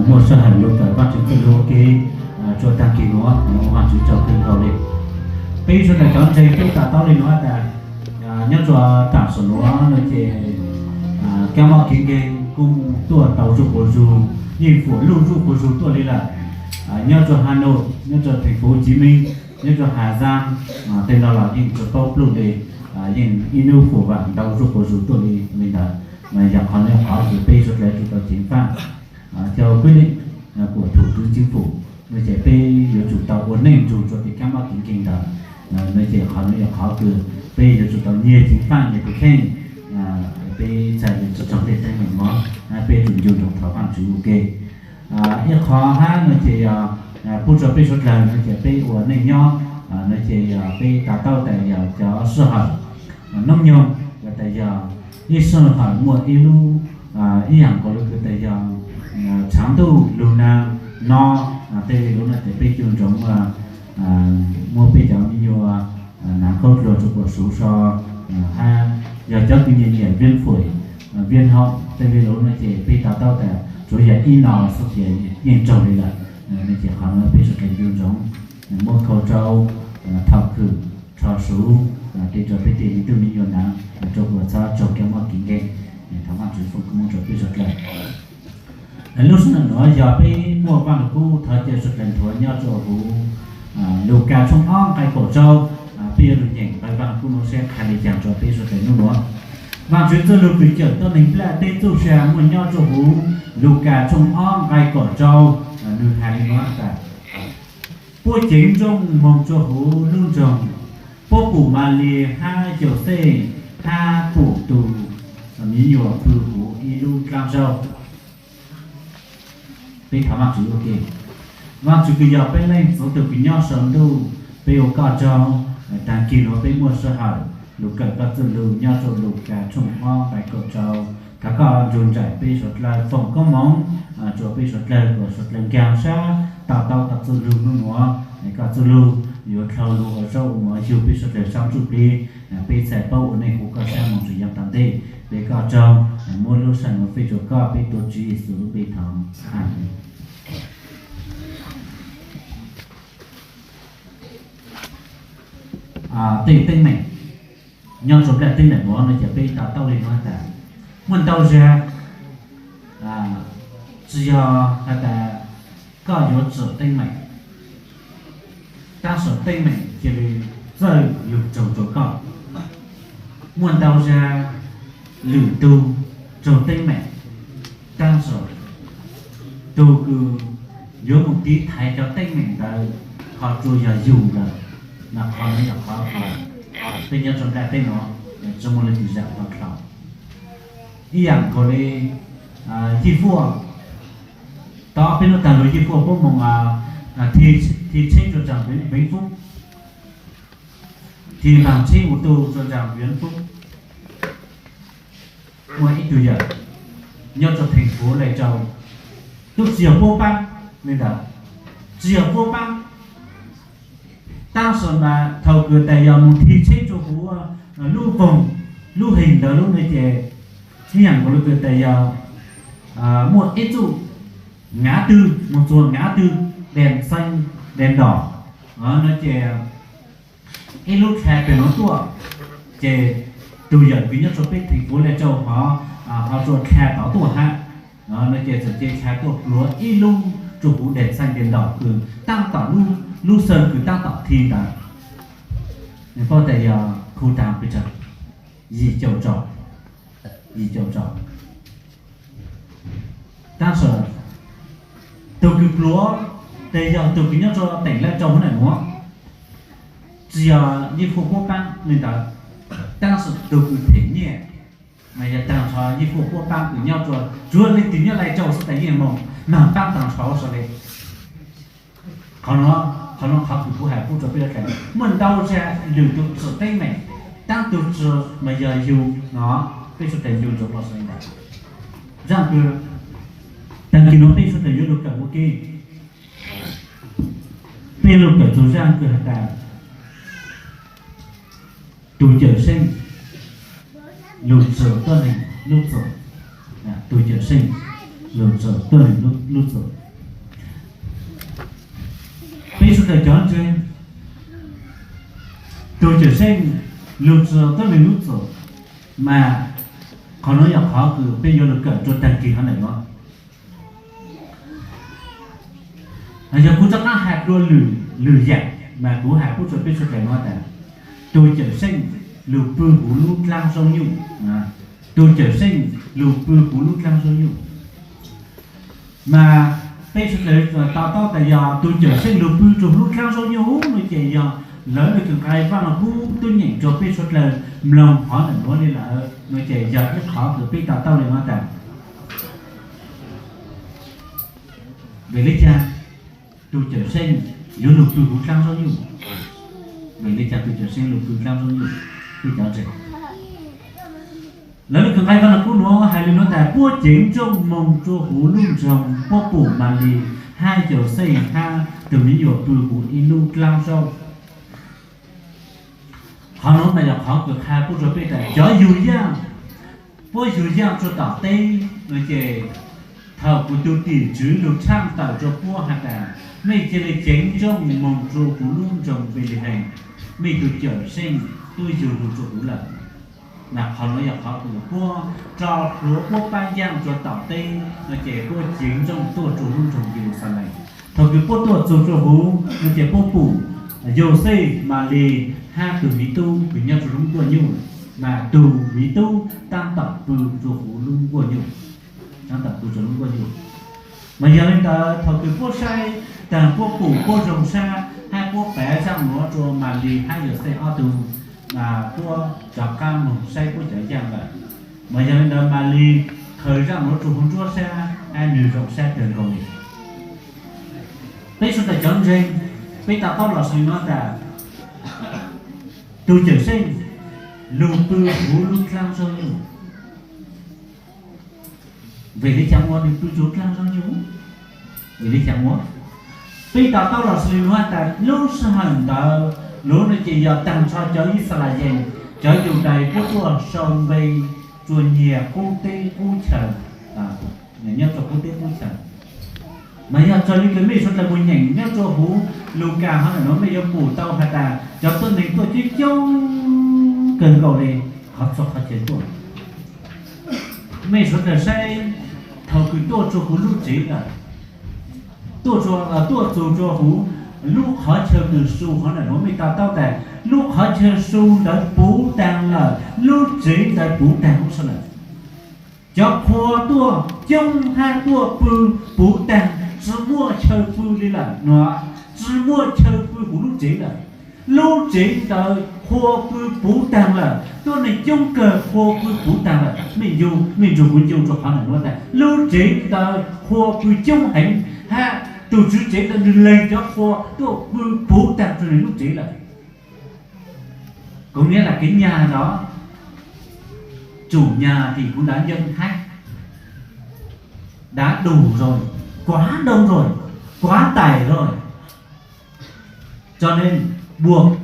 Muaj sij hawm lug kawm Vaajtswv txuj lug ua ke rua taag kis nuav, Vaajtswv tsaug kawg nkaus le. Peb sawv daws cov ntseeg peb to taub le nuav tas, nyob rua taam sim nuav no ces kab mob kev nkeeg kuj tuaj tau zuj quas zug, yeej fuam luj zuj quas zug tuaj le lawm. Nyob rua Hà Nội, nyob rua thành phố Hồ Chí Minh, nyob rua Hà Giang, tej no los yeej tsi paub pluj le, yeej ib nub fuam vaam ntau zuj quas zug tuaj le. Le ntawd mas yog qhov no yog qhov kws peb sawv daws tsum tau ceev faj theo quyết định của Thủ tướng Chính phủ, no ces peb yuav tsum tau ua neej nrug rua tej kab mob kev nkeeg ntawd. No ces qhov no yog qhov kws peb yuav tsum tau nyiag ceev faj nyiag tus kheej, peb txhaj le tsi raug tej teeb meem nuav, peb yuav tsum ncu ntsoov thov Vaajtswv ua ke. Ib qho hab no ces yog pub rua peb suav dlawg no ces peb ua neej nyob, no ces yog peb to taub tas yog cov sij hawm noob nyoog, yog tas yog ib sij hawm muaj ib lub, ib yaam nkaus le kws tas yog tshav ntuj lug naag no, tej le lug no ces peb ncu ntsoov muab peb cov me nyuam hnav khaub dluag rua puag suv so, hab yog cov kws nyiam nyiam viêm phổi, viêm họng tej le lug no ces peb to taub tas tsuav yog ib no xwb ces yeej raug le lawm. No ces qhov no peb sawv dlawg ncu ntsoov muab khau rau, thom khwm, rho suv, tej rua peb tej me tub me nyuam hnav rua puag txhob raug kab mob kev nkeeg. Thov Vaajtswv foom koob moov rua peb sawv dlawg. Lub sij hawm nuav yog peb muaj Vaaj Lug Kub thov caw sawv dlawg nthuav nyob rua huv Lukas tshooj ob nqai kaum rau, peb yuav lug nyeem nqai Vaaj Lug Kub nuav seb qha le caag rua peb sawv dlawg nub nuav. Vaajtswv txuj lug kws cawm tuab neeg nplaj teb txuj sa muaj nyob rua huv Lukas tshooj ob nqai kaum rau, nwg has le nuav tas: Puab ceev nrooj moog rua huv lub nroog, puab pum Malis hab Yauxej hab pum tug me nyuam pw huv ib lub dlaab zaub. Peb thov Vaajtswv ua ke. Vaajtswv kws yog peb Leej Txiv tug kws nyob sau ntuj, peb ua koj tsaug, taag kis nuav peb muaj sij hawm lug kawm koj txuj lug nyob rua Lukas tshooj ob nqai kaum rau. Thov koj nrug nraim peb suav dlawg, foom koob moov rua peb suav dlawg, kom suav dlawg nkaag sab to taub koj txuj lug nub nuav. Koj txuj lug yuav dlhau lug ua zaub ua mov yug peb suav dlawg sab ntsuj plig, peb txhaj paub ua neej huv koj sab moog txug yav tom ntej. Peb koj tsaug, muab lub sij hawm nuav fij rua koj, peb tuav Tswv Yexus lub npe thov, Amees. Tej teeb meem nyob rua nplaj teb ntawm nuav no ces peb to taub le nuav tas, muaj ntau zag tsi yog has tas koj yuav txwm teeb meem, tab sis teeb meem cia li txawj lug raug rua koj. Muaj ntau zag lwm tug raug teeb meem, tab sis tug kws yuav moog tiv thaiv cov teeb meem ntawd ho tsuas yog yug lawm. Mas qhov nuav yog qhov peb nyob rua nplaj teb nuav tsi muaj leej twg zaam tau dlhau. Ib yaam nkaus le Yij Fuaj, tod peb nub taag lug Yij Fuaj puab moog thi tsheb rua tsaam Vĩnh Phúc, thi npaag tsheb ô tô rua tsaam Vĩnh Phúc. Muaj ib tug yawm nyob rua thành phố Lai Châu, tub tsi yog puab paab le ntawd, tsi yog puab paab. Tab sis mas thaum kws tas yog moog thi tsheb rua huv lub voog, lub heeg ntawd lub no ces ib yaam nkaus le kws tas yog muaj ib txuj ngã tư, moog txug ngã tư đèn xanh đèn đỏ no ces ib lub dlha peg nuav tuaj, ces tug yawm kws nyob rua peb thành phố Lai Châu hov, ho rua dlha tod tuaj hab, no ces txawm ces dlha tuaj pluav ib lub rua huv đèn xanh đèn đỏ kws taab tom lub xeev kws taab tom thi ntawd. Nws paub tas yog khu tag pes tsawg, yim caum tsom, yim caum tsom. Tab sis tug kws pluav tes yog tug kws nyob rua teem Lai Châu hov ntawm nuav, tsi yog Yij Fuaj puab paab le ntawd, tab sis tug kws them nyiaj mas yog taag nrho Yij Fuaj puab paab kws nyob rua, tsuav leej twg nyob Lai Châu xwb tas yeej moog nag paab taag nrho sawv le. Qhov nuav, qhov nuav qhov kws kuv has pub rua peb sawv dlawg, muaj ntau zag lwm tug txwm teeb meem, tab tug tsi mas yog yug no, peb sawv dlawg ncu ntsoov los sawv le ntawd. Zaaj kws taag kis nuav peb sawv dlawg yuav lug kawm ua ke, peb lug kawm txug zaaj kws has tas tus cawm seej, lug txwm tuab neeg lub txwm, tus cawm seej. lug txug tuab neeg lub txum. Peb suav dlawg cov ntseeg, tug Cawm Seej lug txug tuab neeg lub txum, mas qhov nuav yog qhov kws peb yuav lug kawm rua taag kis hov ntawm nuav. Yog kuv rov qaab has dlua lwm yaam, mas kuv has pub rua peb suav dlawg nuav tas, tug Cawm Seej lug pw huv lub dlaab zaub nyuj. Tug Cawm Seej lug pw huv lub dlaab zaub nyuj. Mas peb suav dlawg to taub tas yog tug Cawm Seej lug pw rua huv lub dlaab zaub nyuj no ces yog lawv lub kws nqai Vaaj Lug Kub tub nyeem rua peb suav dlawg mloog hov ntawm nuav le lawm no ces yog ib qhov kws peb to taub le nuav tas, vim le caag tug Cawm Seej yuav lug pw huv dlaab zaub nyuj? Vim le caag tug Cawm Seej lug pw dlaab zaub nyuj? Peb cov ntseeg, lawv lub kws nqai Vaaj Lug Kub nuav has le nuav tas, puab ceev nrooj moog rua huv lub nroog, puab pum Malis hab Yauxej hab tug miv nyuas pw huv ib lub dlaab zaub. Qhov nuav mas yog qhov kws qha pub rua peb tas cov yug yaaj, puab yug yaaj rua tom teb no ces thaum kws tug tim tswv lug tshaaj tawm rua puab has tas, mej cia le ceev nrooj moog rua huv lub nroog Npelehees, mej tug Cawm Seej tub yug lug rua huv lawm. Mas qhov nuav yog qhov kws puab rua huv puab paab yaaj rua tom teb no ces puab ceev nrooj tuaj rua lub nroog Yeluxalees. Thaum kws puab tuaj txug rua huv no ces puab pum Yauxej, Malis hab tug miv tub kws nyob rua lub nkuaj nyuj, mas tug miv tub taab tom pw rua huv lub nkuaj nyuj, taab tom pw rua lub nkuaj nyuj. Mas yog le ntawd thaum kws puab saib taag puab pum puab zoo sab hab puab pav zaaj nuav rua Malis hab Yauxej ob tug, puab rov qaab moog saib puab cov yaaj lawm. Mas yog le ntawd Malis khaws zaaj nuav rua huv nruab sab hab nwg zoo sab kawg nkaus le. Peb suav dlawg cov ntseeg, peb to taub los sis le nuav tas, tug Cawm Seej lug pw huv lub dlaab zaub nyuj. Vim le caag ua nwg pw rua dlaab zaub nyuj? Vim le caag ua? Peb to taub los sis le nuav tas lub sij hawm ntawd, lub nuav ces yog taag nrho cov Yixalayees, cov Yudais puab tuaj sau npe rua nyias qub teb qub chaws, nyob rua qub teb qub chaws. Mas yog raws le kws mej suav dlawg puas nyeem nyob rua huv Lukas hov ntawm nuav mej yuav pum tau has tas cov tuab neeg tuaj coob coob kawg nkaus le, qhov txhua qhov chaw tuaj. Mej suav dlawg saib, thaum kws tuaj rua huv lub tsev lawm, tuaj, tuaj txug rua huv lub qhov chaw kws su hov ntawm nuav mej to taub tas lub qhov chaw su ntawd puv taag lawm, lub tsev ntawd puv taag huv lawm. Cov qhua tuaj coob hab tuaj pw puv taag, tsi muaj chaw pw le lawm nuav, tsi muaj chaw pw huv lub tsev lawm. Lub tsev ntawd qhua pw puv taag lawm, tuab neeg coob kawg qhua pw puv taag lawm. Mej ncu, mej nrug kuv ncu rua qhov ntawm nuav tas lub tsev ntawd qhua pw coob heev, hab tug tswv tsev ntawd nwg leeg cov qhua tuaj pw puv taag rua nwg lub tsev lawm. Có nghĩa là cái nhà đó, chủ nhà thì cũng đã nhận khách, đã đủ rồi, quá đông rồi, quá tải rồi. Cho nên buộc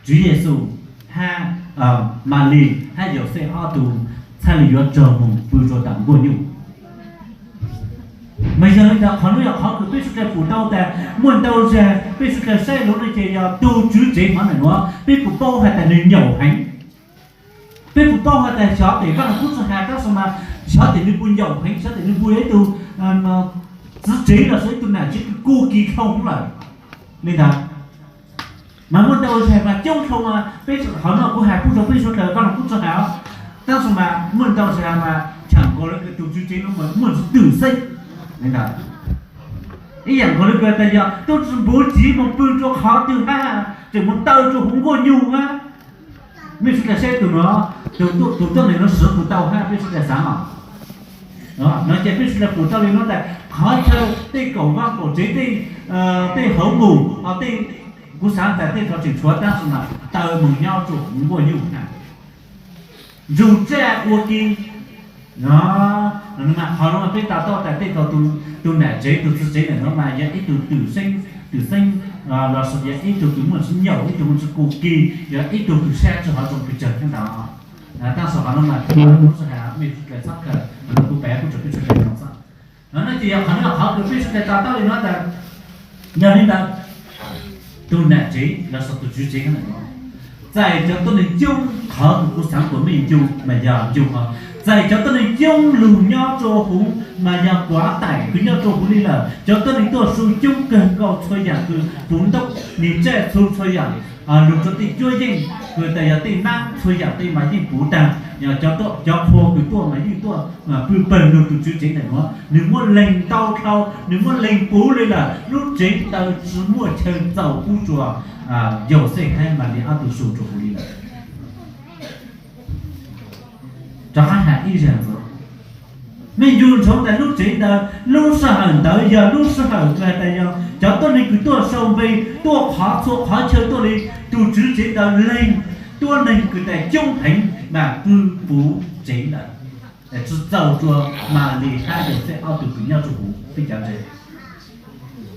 Chúa Giêsu hab, Malis hab Yauxej ob tug txhaj le yuav raug moog pw rua tom nkuaj nyuj. Mas yog le ntawd qhov nuav yog qhov kws peb suav dlawg pum tau tas muaj ntau zag peb suav dlawg saib lub nuav ces yog tug tswv tsev hov ntawm nuav peb pum paub has tas nwg nyaum heev. Peb pum paub has tas xyov tes Vaaj Lug Kub tsi has tab sis mas xyov tes nwg puas nyaum heev, xyov tes nwg puas yog ib tug txiv tsev los sis ib tug nam tsev kws kuj kis dhau lawm. Le ntawd mas muaj ntau zag mas coob dhau, peb qhov nuav kuv has pub rua peb suav dlawg Vaaj Lug Kub tsi has, tab sis mas muaj ntau zag mas chaam nkaus le kws tug tswv tsev nuav mas muaj twm xeeb. Le ntawd ib yaam nkaus le kws tas yog tub tsi npuv civ moog pw rua qhov twg hab, tseem moog taw rua huv nkuaj nyuj hab. Mej suav dlawg saib tug nuav, tug tuab neeg nuav swv pum tau hab, mej suav dlawg xaav os. No ces peb suav dlawg pum tau le nuav tas qhov chaw tej kaum vaaj kaum tsev, tej hauv npum, tej, kuv xaav tas tej thaus tseem tshuav tab sis mas taw moog nyob rua huv nkuaj nyuj hab, nrug tsaj ua ke. Qhov nuav mas peb to taub tas tej thaus tug nam tsev tug txiv tsev ntawm nuav mas yog ib tug twm xeeb, twm xeeb, los sis yog ib tug kws muaj tsi nyaum, ib tug muaj tsi kuj kis, yog ib tug kws sab tsi hov zoo pes tsawg le ntawd. Tab sis qhov nuav mas kuv tsi has, mej suav dlawg txhob kawm. Kuv pab kuv tso peb sawv daws no xwb. No ces yog qhov no qhov kws peb sawv daws to taub li no tas, yog li ntawd, tus nam tsev los sis tus tswv tsev no, txais cov tuab neeg coob, qhov kws kuv xaav kuas mej nco mas yog nco qhov txais cov tuab neeg coob lug nyob rua huv mas yog kuav taim kws nyob rua huv li lawm. Cov tuab neeg tuaj su coob kawg nkaus txhua yaam kws puv ntaub, nwg tsaij txhu txhua yaam, lug rua tej cuab yeej kws tas yog tej naab txhua yaam tej mas yeej puv taag. Yog cov qhua kws tuaj mas yeej tuaj pw pawg lug. Tus tswv tsev ntawm nuav nwg muab leeg ntau dlhau, nwg muab leeg puv li lawm, lub tsev ntawd tsi muaj chaw txaus pub rua Yauxej hab Malis ob tug su rua huv li lawm. Rov qaab has ib zag ntxiv, mej ncu ntsoov tas lub tsev ntawd lub sij hawm ntawd yog lub sij hawm kws has tas yog cov tuab neeg kws tuaj sau npe, tuaj qhov txhua qhov chaw tuaj li. Tus tswv tsev ntawd leeg tuab neeg kws tas coob heev mas pw puv tsev ntawd, tsi txaus rua Malis hab Yauxej ob tug kws nyob rua huv. Peb cov ntseeg,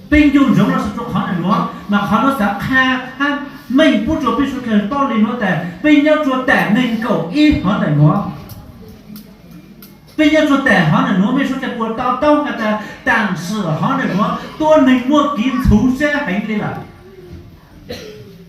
peb ncu ntsoov los sis rua qhov ntawm nuav mas qhov nuav xaav qha hab meej pub rua peb suav dlawg paub li nuav tas peb nyob rua taam neeg kaum ib hov ntawm nuav. Peb nyob rua taam hov ntawm nuav mej suav dlawg puas to taub has tas taam sim hov ntawm nuav tuab neeg muaj kev ntxhov sab heev li lawm.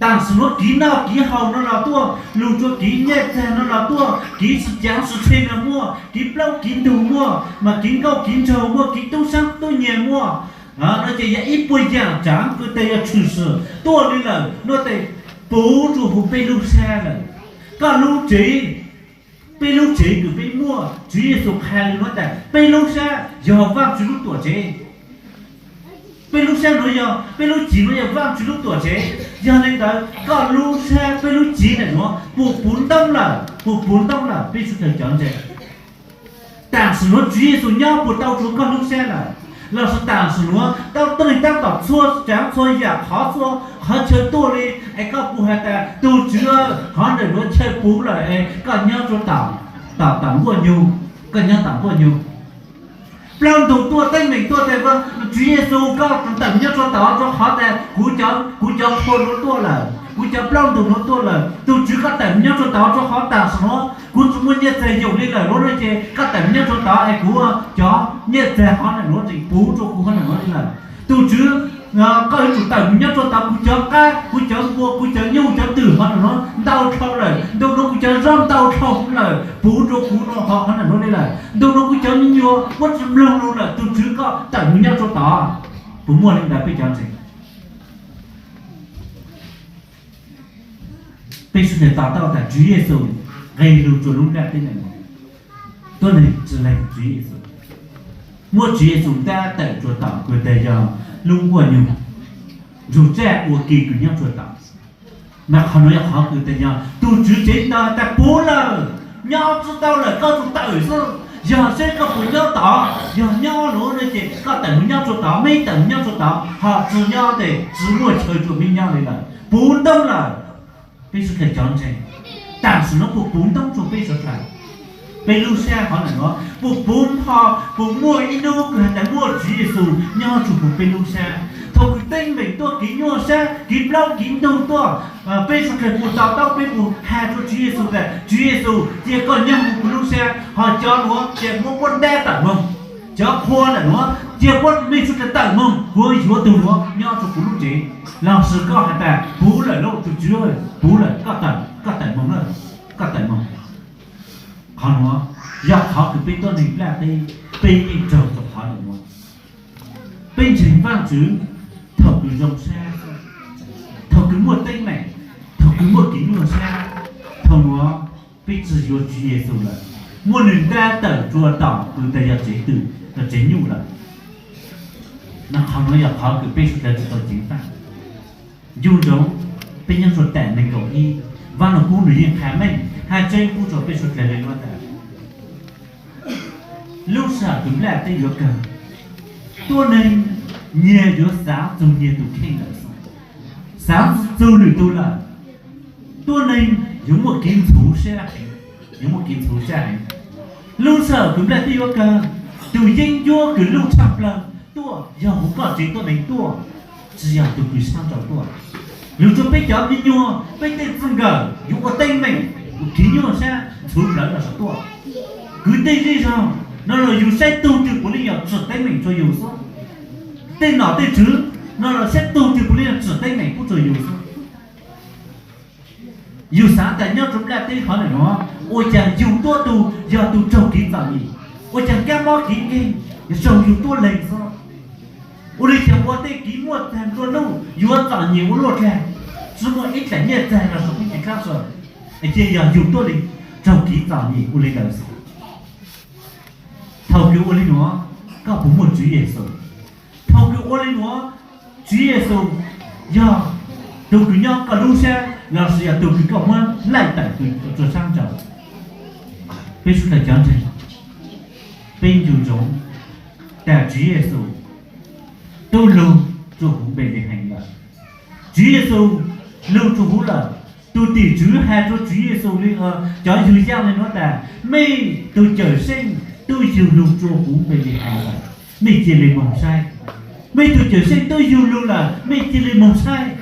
Taam sim nuav kev noj kev haus no los tuaj, lug rua kev nyaj txag no los tuaj, kev sib caav sib tsheej no muaj, kev plaub kev ntug muaj, mas kev nkauj kev nraug muaj, kev tub saab tub nyiag muaj. No ces yog ib puas yaam tsaav kws tas yog tshwm sim tuaj li lawm no tes puv rua huv peb lub sab lawm. Koj lub tsev, peb lub tsev kws peb muaj, Tswv Yexus qha li nuav tas peb lub sab yog Vaajtswv lub tuam tsev. Peb lub sab nuav yog, peb lub cev nuav yog Vaajtswv lub tuam tsev. Yog li ntawd koj lub sab, peb lub cev ntawm nuav puas puv ntoob lawm? Puas puv ntoob lawm peb suav dlawg cov ntseeg? Taam sim nuav Tswv Yexus nyob puas tau rua koj lub sab lawm? Los sis taam sim nuav tau tuab neeg taab tom txhua tsaav txhua yaam qhov txhua qhov chaw tuaj li, es koj puas has tas tug Tswv, hov ntawm nuav chaw puv lawm es koj nyob rua tom, tom nkuaj nyug, koj nyob tom nkuaj nyug. Plaub ntug tuaj teeb meem tuaj tas, Tswv Yexus koj tawm mus nyob rua tod rua qhov tas kuv, kuv cov qhua nuav tuaj lawm, kuv cov plaub ntug nuav tuaj lawm. Tug Tswv koj tawm mus nyob rua tod rua qhov taam sim nuav kuv tsi muaj nyaj txag yoom li lawm, lub nuav ces koj tawm mus nyob rua tod es kuv cov nyaj txag hov ntawm nuav tseem puv rua kuv hov ntawm nuav li lawm. Tug Tswv, koj yuav tsum tawm mus nyob rua tod, kuv cov qab, kuv cov npua, kuv cov nyuj cov twm hov ntawm nuav ntau dlhau lawm, ntu nuav kuv cov zaub ntau dlhau lawm puv rua kuv hov ntawm nuav li lawm, ntu nuav kuv cov me nyuam muab tsi mloog lug lawm. Tug Tswv koj tawm mus nyob rua tod. Puas muaj li ntawd peb cov ntseeg? Peb suav dlawg to taub tas Tswv Yexus nqe lug rua lub nplaj teb nuav, tuab neeg tsi leeg Tswv Yexus, muab Tswv Yexus ntab tawm rua tom kws tas yog lub nkuaj nyug, nrug tsaj ua ke kws nyob rua tom. Mas qhov nuav yog qhov kws tas yog tug tswv tsev ntawd tas puv lawm, nyob tsi tau lawm, koj tsuas tawm xwb. Yog seb koj puas nyob tod, yog nyob lawm no ces koj tawm mus nyob rua tod, meb tawm mus nyob rua tod, ho tsi nyob tes tsi muaj chaw rua meb nyob li lawm, puv ntoob lawm. Peb suav dlawg cov ntseeg, tam sim nuav puas puv ntoob rua peb suav dlawg? Peb lub sab hov ntawm nuav puas puv npo, puas muaj ib hnub kws has tas muaj Tswv Yexus nyob rua huv peb lub sab? Thaum kws teeb meem tuaj, kev nyuaj sab, kev plaub kev ntug tuaj, peb suav dlawg puas to taub, peb puas has rua Tswv Yexus tas Tswv Yexus, cia koj nyob huv kuv lub sab, ho cov nuav cia muab puab ntab tawm moog. Cov qhua ntawm nuav cia puab, mej suav dlawg tawm moog, kuv yuav tug nuav nyob rua kuv lub tsev. Los sis koj has tas puv lawm lauj, tug tswv, puv lawm, koj tawm moog lawm, koj tawm moog. Qhov nuav yog qhov kws peb tuab neeg nplaj teb, peb yeej raug rua qhov ntawm nuav. Peb ntseeg Vaajtswv thaum kws zoo sab, thaum kws muaj teeb meem, thaum kws muaj kev nyuaj sab, thaum nuav peb tsi yuav Tswv Yexus lawm, muab nwg ntab tawm rua tom kws tas yog tsev twm, yog tsev nyuj lawm. Mas qhov nuav yog qhov kws peb suav dlawg tsi tau ceev faj. Ncu ntsoov, peb nyob rua tam neeg kaum ib, Vaaj Lug Kub nwg yeej qha meej hab tseeb pub rua peb suav dlawg le nuav tas lub sij hawm kws nplaj teb yuav kawg, tuab neeg nyias yuav xaav txug nyias tug kheej lawm, xaav txug lwm tug lawm. Tuab neeg yuav muaj kev ntxhov sab heev, yuav muaj kev ntxhov sab heev. Lub sij hawm kws nplaj teb yuav kawg, tug yeeb ncuab kws luj tshaaj plawg tuaj yog huv koj tsev tuab neeg tuaj, tsi yog tug kws saab nraud tuaj. Lug rua peb cov me nyuam, peb tej txij nkawm yuav ua teeb meem, ua kev nyuaj sab ntxhov plawg los saum tuaj. Kwv tij zej zog, No los yus saib tug twg puav leej yog tsim teeb meem rua yus xwb. Tej nom tej tswv no los saib tug twg puav leej yog tsim teeb meem pub rua yus xwb. Yus xav tas nyob rua nplaj teb qhov ntawm nuav, ua caag yug tuab tug yog tug raug kev txom nyem, ua caag kab mob kev nkeeg, yog raug yug tuab leeg xwb. Ua le caag ua tej kev muaj txag nplua nuj yuav txom nyem ua luaj dlaag, tsi muaj ib dlaim nyiaj txag los sau pub kev kab sa, ces yog yug tuab leeg raug kev txom nyem ua le ntawd xwb. Thaum kws ua le nuav, koj puas muaj Tswv Yexus? Thaum kws ua le nuav, Tswv Yexus yog tug kws nyob koj lub sab lossis yog tug kws koj muab laij tawm kws rua sab nraud? Peb suav dlawg cov ntseeg, peb ncu ntsoov tas Tswv Yexus tub lug rua huv Npelehees lawm. Tswv Yexus lug rua huv lawm, tug tim tswv has rua Tswv Yexus le, cov yug yaaj le nuav tas, mej tug Cawmseej tub yug lug rua huv Npelehees lawm, mej cia le moog saib. Mej tug Cawmseej tub yug lug lawm, mej cia le moog saib.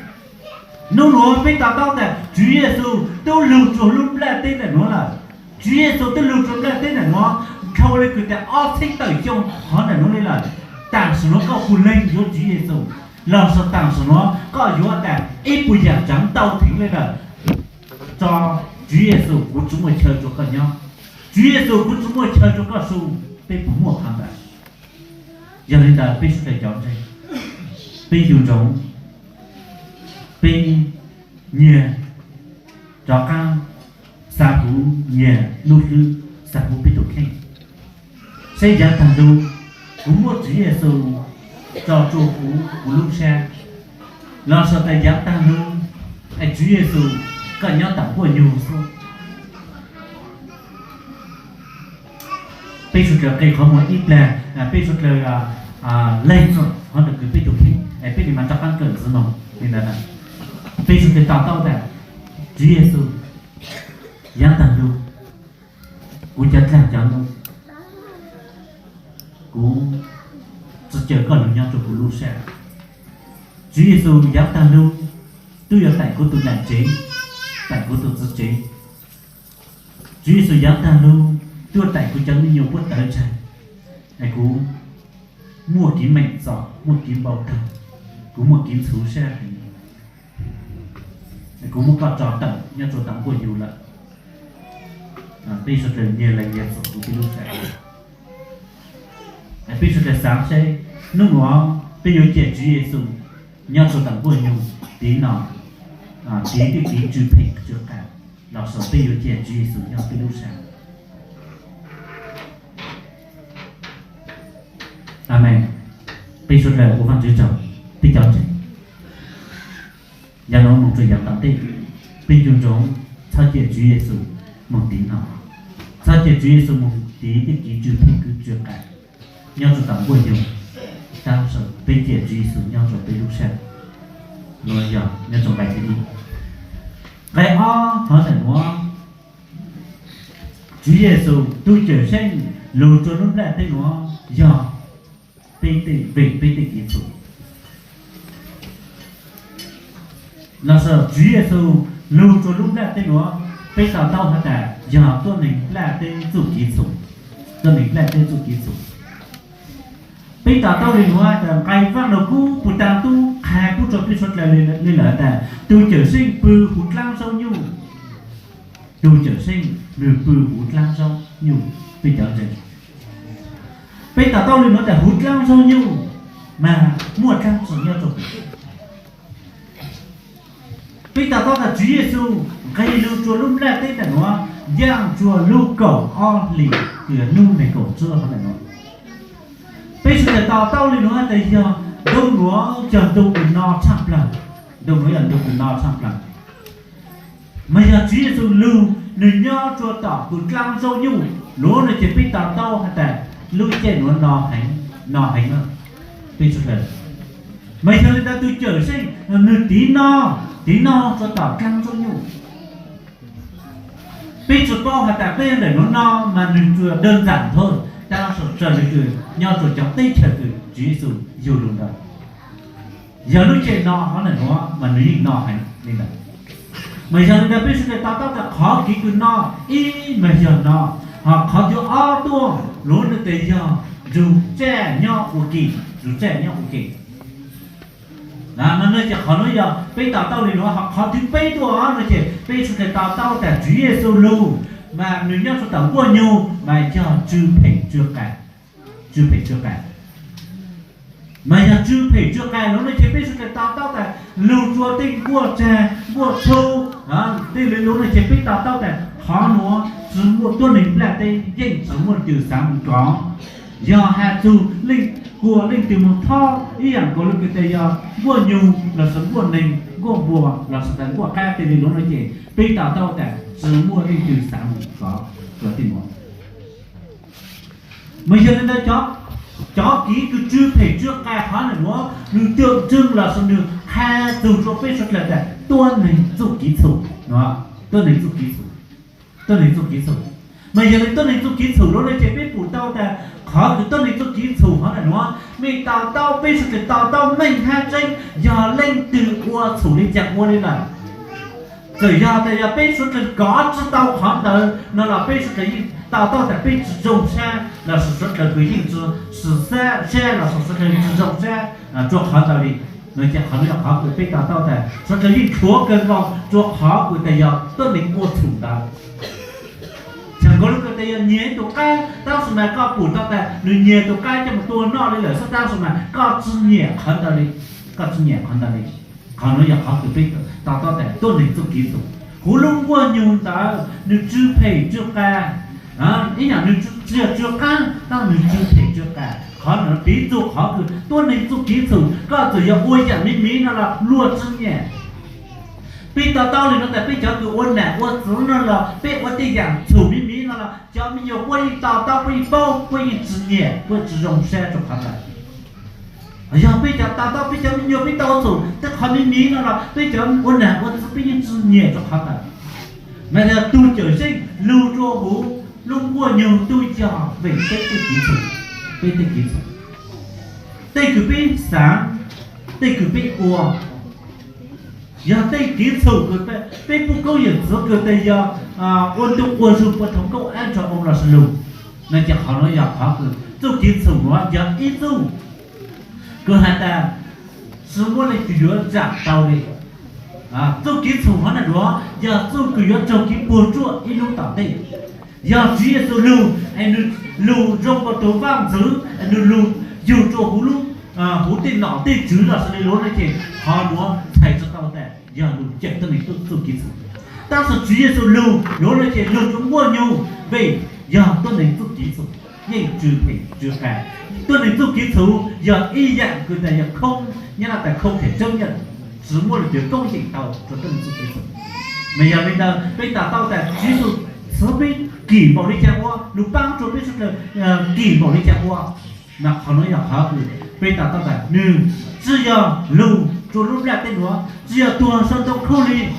Nub nuav peb to taub tas Tswv Yexus tub lug rua lub nplaj teb ntawm nuav lawm. Tswv Yexus tub lug rua nplaj teb ntawm nuav dhau le kws tas ob txheeb tawm xyoo qhov ntawm nuav le lawm. Tam sim nuav koj puav leej yuav Tswv Yexus, los sau tam sim nuav koj yuav tas ib puas yaam tsaav ntau theev le lawm. Tso, Tswv Yexus, kuv tsi muaj chaw rua koj nyob. Tswv Yexus, kuv tsi muaj chaw rua koj su. Peb puas muaj qhov ntawd? Yog le ntawd peb suav dlawg cov ntseeg, peb ncu ntsoov, peb nyiag rov qaab xav huv, nyiag lub hlwb xav huv peb tug kheej. Saib yaav taag lug, kuv muab Tswv Yexus tso rua huv kuv lub sab, los sau tas yaav taag lug, es Tswv Yexus, koj nyob taam npuaj nyuag xwb. Peb suav dlawg qe qhov muag ib plag, peb suav dlawg leeg txug qhov ntawm kws peb tug kheej, peb le mas rov qaab kawm ntxiv moog le ntawd. Peb suav dlawg to taub tas, Tswv Yexus, yaav taag lug, kuv cov dlaag cov ntuj, kuv tsi caw koj lug nyob rua kuv lub sab. Tswv Yexus, yaav taag lug, tub yuav taim kuv tug nam tsev, taim kuv tug txiv tsev. Tswv Yexus, yaav taag lug, tub yuav taim kuv cov me nyuam puab tawv tsag. Es kuv muaj kev meem txom, muaj kev npau taag, kuv muaj kev ntxhuv sab heev. Kuv muab koj tso tawm nyob rua taam npuaj nyuag lawm. Peb suav dlawg nyiag leej nyiag txug kuv peb lub sab. Peb suav dlawg xaav seb nub nuav peb yuav cia Tswv Yexus nyob rua taam npuaj nyuag tiv no, tiv tej kev tsw phem tsw qas, los sau peb yuav cia Tswv Yexus nyob peb lub sab. Amees. Peb suav dlawg ua Vaajtswv tsaug, peb cov ntseeg. Yaav nuav moog rua yaav tom ntej, peb ncu ntsoov txhob cia Tswv Yexus moog tiv no, txhob cia Tswv Yexus moog tiv tej kev tsw phem kev tsw qas nyob rua taam npuaj nyuag, tab sau peb cia Tswv Yexus nyob rua peb lub sab. Nuav yog nyob rua nqai thib ib. Nqai ob, qhov ntawm nuav, Tswv Yexus tub cawm seej lug rua lub nplaj teb nuav yog peb tej, vim peb tej kev txhum. Los sau Tswv Yexus lug rua lub nplaj teb nuav, peb to taub has tas yog tuab neeg nplaj teb txuj kev txhum, tuab neeg nplaj teb txuj kev txhum. Peb to taub le nuav tas nqai Vaaj Lug Kub puv taag tub qha pub rua peb suav dlawg le lawm tas tug cawm seej pw huv dlaab zaub nyuj. Tug cawm seej nwg pw huv dlaab zaub nyuj, peb cov ntseeg. Peb to taub le nuav tas huv dlaab zaub nyuj mas muaj dlaab tsi nyob rua. Peb to taub tas Tswv Yexus nqis lug rua lub nplaj teb ntawm nuav ncaaj rua lub kaum ob hlis kws nub neeg kaum tsib hov ntawm nuav. Peb suav dlawg to taub le nuav tas yog ntu nuav yog ntu kws no tshaaj plawg, ntu nuav yog ntu kws no tshaaj plawg. Mas yog Tswv Yexus lug, nwg nyob rua tom kws dlaab zaub nyuj, luag no ces peb to taub has tas lub caij nuav no heev, no heev. Peb suav dlawg, mas yog le ntawd tug cawm seej nwg tiv no, tiv no rua tom dlaab zaub nyuj. Peb tsi paub has tas peb ntawm nuav no mas nwg tsuas dawb ntxaam thov, tab sis raws le kws nyob rua cov teb chaws kws Tswv Yexus yug lug ntawd. Yog lub caij no hov ntawm nuav mas nwg yeej no heev le ntawd. Mas yog le ntawd peb suav dlawg to taub tas qhov kev kws no, ib mas yog no, ho qhov thib ob tuaj, Luag nug tias yog nrug tsaj nyob ua ke, nrug tsaj nyob ua ke. Mas no ces qhov nuav yog peb to taub li nuav. Ho qhov thib peb tuaj no ces peb sawv daws to taub tas Tswv Yexus lug mas nws nyob rua tom nkuaj nyug mas yog tsw phem tsw qa, tsw phem tsw qa. Mas yog tsw phem tsw qa lug no ces peb sawv daws to taub tas lug rua tej nkuaj tsag nkuaj txhu, tej li lug no ces peb to taub tas qhov nuav tsi muaj tuab neeg nplaj teb, yeej tsi muaj tug xaav mus kov. Yog has txug leej kuas leej twg moog thob ib yaam nkaus lug kws tas yog nkuaj nyug lossis nkuaj neeg, nkuaj npua lossis tas nkuaj qab tej li lug no ces peb to taub tas tsi muaj leej twg xaav mus kov rua tej nuav. Mas yog li ntawd cov kiv kws tsw phem tsw qa qhov nuav nws cwm ntseeg lossis nws qha txug rua peb suav dlawg tas tuab neeg txuj kev txhum, tuab neeg txuj kev txhum, tuab neeg txuj kev txhum. Mas yog li tuab neeg txuj kev txhum lug no ces peb pum tau tas qhov kws tuab neeg txuj kev txhum qhov nuav mej to taub, peb suav dlawg to taub meej hab tseeb yog leej twg ua txhum li cas ua li lawm. Txawm yog tas yog peb suav dlawg kov tsi tau qhov ntawd no los peb suav dlawg yeej to taub tas peb tsi zoo sab lossis suav dlawg kws yeej tsi sab sab lossis suav dlawg tsi zoo sab rua qhov ntawd li. No ces qhov nuav yog qhov kws peb to taub tas suav dlawg yeej tshuav kawg nkaus rua qhov kws tas yog tuab neeg ua txhum ntawd. Txhawm nkaus lug kws tas yog nyiam ib tug qab tab sis mas koj pum tau tas nws nyiam tug qab coj mus tua noj li lawm xwb tab sis mas koj tsi nyiam qhov ntawd li, koj tsi nyiam qhov ntawd li. Qhov nuav yog qhov kws peb to taub tas tuab neeg txuj kev txhum. Huv lub nkuaj nyug ntawd nws tsw phem tsw qa, ib yaam nws tsi yog tsw qab tab nws tsw phem tsw qa. Qhov nuav piv txug qhov kws tuab neeg txuj kev txhum koj txawm yog ua yaam miv miv no los luag tsi nyiam. Peb to taub li no tas peb cov kws ua nam ua txwv no los peb ua tej yaam txhum miv miv no los cov me nyuam puab yeej to taub, puab yeej paub, puab yeej tsi nyiam, puab tsi zoo sab rua qhov ntawd. Yog peb cov to taub peb cov me nyuam peb tau txhum tej qhov miv miv no los peb cov ua nam ua txwv peb yeej tsi nyiam rua qhov ntawd. Mas yog tug cawm seej lug rua huv lub nkuaj nyug tub yog vim peb tej kev txhum, peb tej kev txhum, tej kws peb xaav, tej kws peb ua, yog tej kev txhum kws peb pum koob yawm txwv kws tas yog ua ntu quas zug puag thaum nkauj ab nrog oo los sis lug. No ces qhov nuav yog qhov kws txuj kev txhum nuav yog ib txuj kws has tas tsi muaj leej twg yuav zaam tau li. Txuj kev txhum hov na duav yog txuj kws yuav raug kev puag tsuaj ib lub tom ntej. Yog Tswv Yexus lug es nws lug zoo nkaus tug vaaj ntxwv es nws lug yug rua huv lub, huv tej nom tej tswv los sis li luav no ces qhov nuav txhais tsi tau tas yog lug cawm tuab neeg txuj kev txhum. Tab sis Tswv Yexus lug luav no ces lug rua nkuaj nyug vim yog tuab neeg txuj kev txhum, yeej tsw phem tsw qa. Tuab neeg txuj kev txhum yog ib yaam kws tas yog khoob, nyob tas khoob phem tseeb yeej tsi muaj leej twg koob yeem tau rua tuab neeg txuj kev txhum. Mas yog li ntawd peb to taub tas Tswv Yexus txhwv peb kim npaum li cas ua, nws paab rua peb suav dlawg kim npaum li cas ua. Mas qhov nuav yog qhov kws peb to taub tas nws tsi yog lug rua lub nplaj teb nuav, tsi yog tuag sau ntoo khaub lig,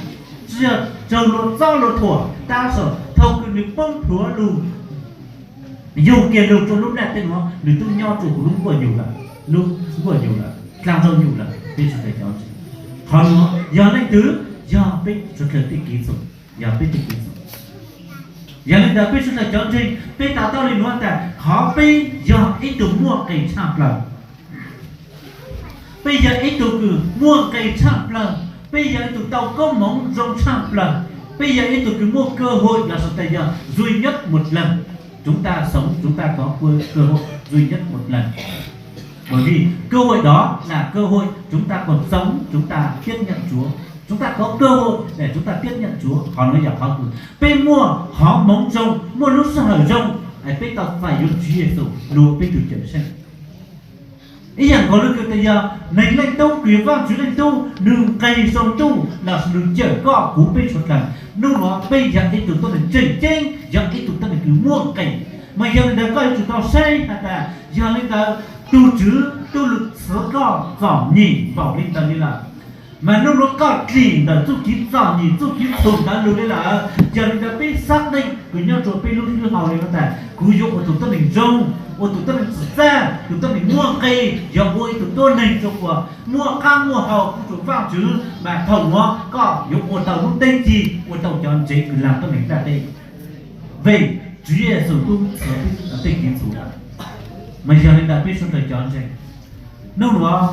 tsi yog raug luag txob luag thuam, tab sis thaum kws nws poob plhuav lug, yug kiag lug rua lub nplaj teb nuav, nws tub nyob rua huv lub nkuaj nyug lawm, lub nkuaj nyug lawm, dlaag rua nyug lawm. Peb suav dlawg cov ntseeg, qhov nuav yog leej twg? Yog peb suav dlawg tej kev txhum, yog peb tej kev txhum. Yog li ntawd peb suav dlawg cov ntseeg peb to taub li nuav tas qhov peb yog ib tug muaj nqis tshaj plawg. Peb yog ib tug kws muaj nqis tshaj plawg, peb yog ib tug tau koob moov zoo tshaj plawg, peb yog ib tug kws muaj cơ hội los sis tas yog duy nhất một lần chúng ta sống, chúng ta có cơ hội duy nhất một lần. Bởi vì cơ hội đó là cơ hội chúng ta còn sống, chúng ta tiếp nhận Chúa. Chúng ta có cơ hội để chúng ta tiếp nhận Chúa. Qhov nuav yog qhov kws peb muaj qhov moov zoo, muaj lub sij hawm zoo, peb tau txais yuav Tswv Yexus lug ua peb tug cawm seej. Ib yaam nkaus le kws tas yog Neeg Leej Tub kws yog Vaajtswv Leej Tub, nws nqis sau ntuj los sis nws cawm koj kuv peb suav dlawg. Nub nuav peb yog ib tug tuab neeg tseem ceeb, yog ib tug tuab neeg kws muaj nqis. Mas yog li ntawd koj yuav tsum tau saib has tas yog li ntawd tug Tswv tub lug txhwv koj txom nyem npaum li ntawd li lawm. Mas nub nuav koj dlim ntawm txuj kev txom nyem txuj kev txhum ntawd lug li lawm. Yog li ntawd peb xaab neej kws nyob rua peb lub hlwb hau li nuav tas kuv yuav ua tug tuab neeg zoo, ua tug tuab neeg txawj txaj, tug tuab neeg muaj nqis, yog ua ib tug tuab neeg rua uas muaj qaab muaj hau kuj rua Vaajtswv, mas thaum nuav koj yuav ua tau lub teeb cig, ua tau cov ntsev kws laag tuab neeg nplaj teb. Vim Tswv Yexus tub txhawv tej kev txhum lawm. Mas yog li ntawd peb sawv daws cov ntseeg, hnub nuav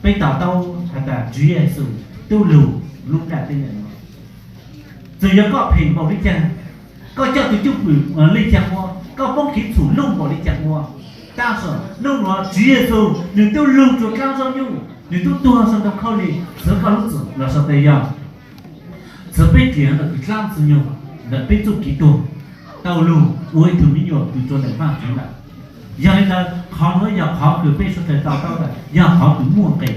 peb to taub has tas Tswv Yexus tub lug lub nplaj teb ntawm nuav. Txawm yog koj phem npaum li cas, koj coj tus cwj pwm li cas ua, koj poob kev txhum lug npaum li cas ua, tab sis hnub nuav Tswv Yexus nwg tub lug rua dlaab zaub nyuj, nwg tub tuag sau nraag khaub lig txhawv koj lub txim los sau tas yog txhawv peb dlaab ntawm kws dlaab tsi nyuj, ntawm peb txuj kev tuag, tau lug ua ib tug me nyuam kws rua ntawm Vaajtswv lawm. Yog li ntawd qhov nuav yog qhov kws peb sawv daws to taub tas yog qhov kws muaj nqe,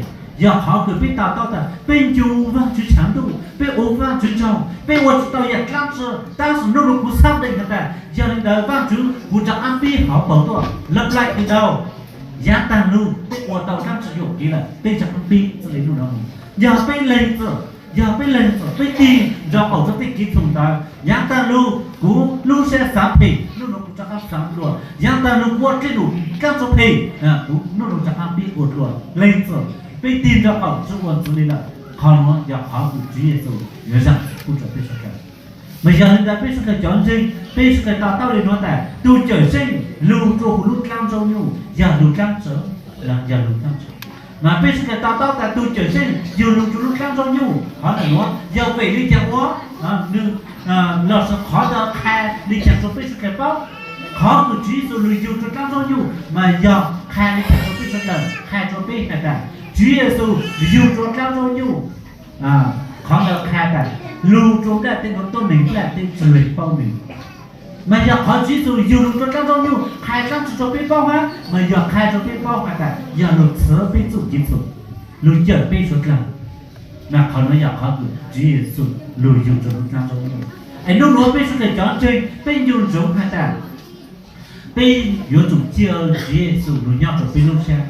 yog qhov kws peb to taub tas peb ncu Vaajtswv tshav ntuj, peb ua Vaajtswv tsaug, peb ua tsi tau yaam dlaab tsi, tab sis hnub nuav kuv xaab nqe has tas yog li ntawd Vaajtswv kuv rov qaab pib hauv paus tuaj lawm lawm li ntawd. Yaav taag lug peb ua tau dlaab tsi yuam kev lawm peb rov qaab pib txij li hnub nuav mus. Yog peb leeg txim, yog peb leeg txim peb tig nrug qaum rua tej kev txhum ntawd, yaav taag lug kuv lub sab xaav phem hnub nuav kuv rov qaab xaav dlua, yaav taag lug kuv ua dlej num dlaab tsi phem, kuv hnub nuav rov qaab pib ua dlua. Leeg txim peb tig nrug qaum tsi ua ntxiv li lawm. Qhov nuav yog qhov kws Tswv Yexus yuav zaam txim pub rua peb sawv daws. Mas yog li ntawd peb sawv daws cov ntseeg peb sawv daws to taub li nuav tas tug Cawmseej lug rua huv lub dlaab zaub nyuj yog lug dlaab tsi, yog lug dlaab tsi. Mas peb sawv daws to taub tas tug Cawmseej yug lug rua lub dlaab zaub nyuj, qhov ntawm nuav yog vim li cas ua, nwg, los sis qhov ntawd qha li cas rua peb sawv daws paub? Qhov kws Tswv Yexus lug yug rua dlaab zaub nyuj mas yog qha li cas rua peb sawv daws? Qha rua peb has tas Tswv Yexus yug rua dlaab zaub nyuj, qhov ntawd qha tas lug rua nplaj teb nuav tuab neeg nplaj teb tsi leeg paub nwg. Mas yog qhov Tswv Yexus yug lug rua dlaab zaub nyuj qha dlaab tsi rua peb paub hab? Mas yog qha rua peb paub has tas yog lug txhawv peb txuj kev txhum, lug cawm peb suav dlawg. Mas qhov nuav yog qhov kws Tswv Yexus lug yug rua lub dlaab zaub nyuj. Es nub nuav peb sawv daws cov ntseeg peb ncu ntsoov has tas peb yuav tsum cia Tswv Yexus lug nyob rua peb lub sab.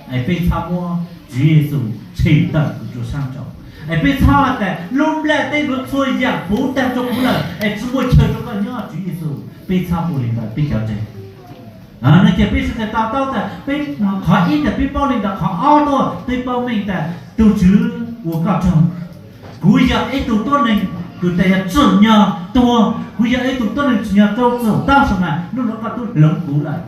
Es peb txhob muab Tswv Yexus tshem tawm kws rua sab nraud. Es peb txhob has tas lub nplaj teb nuav txhua yaam puv taag rua kuv lawm es tsi muaj chaw rua koj nyob Tswv Yexus. Peb txhob ua li ntawd peb cov ntseeg. No ces peb sawv daws to taub tas peb, qhov ib tas peb paub li ntawd, qhov ob tuaj peb paub meej tas tug Tswv ua koj tsaug. Kuv yog ib tug tuab neeg kws tas yog tsim nyog tuag, kuv yog ib tug tuab neeg tsim nyog rau txim, tab sis mas nub nuav koj tub hloov kuv lawm.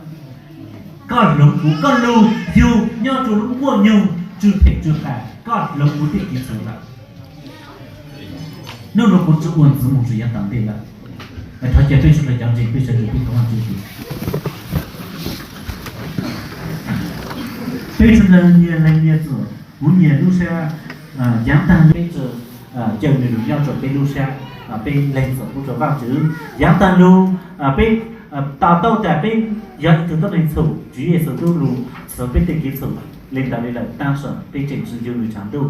Koj hloov kuv, koj lug yug nyob rua lub nkuaj nyug tsw phem tsw qas, koj hloov kuv tej kev txhum lawm. Nub nuav kuv tsi ua ntxiv moog tsi yaav tas ntej lawm. Thov caw peb sawv daws cov ntseeg peb sawv daws peb thov Vaajtswv. Peb sawv daws nyias leeg nyias txim, kuv nyias lub sab, yaav taag lug peb tsi caw nwg lug nyob rua peb lub sab, peb leeg txim pub rua Vaajtswv. Yaav taag lug peb to taub tas peb yog ib tug tuab neeg txhum, Tswv Yexus tub lug txhawv peb tej kev txhum li ntawd li lawm, tab sis peb tseem tsi ncu nwg tshav ntuj,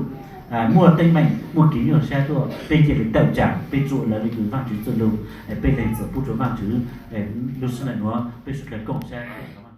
muaj teeb meem muaj kev nyuaj sab tuaj, peb cia li tawm tsaam, peb tsi ua raws li kws Vaajtswv txuj lug, peb leeg txim pub rua Vaajtswv. Lub sij hawm nuav peb sawv daws koom sab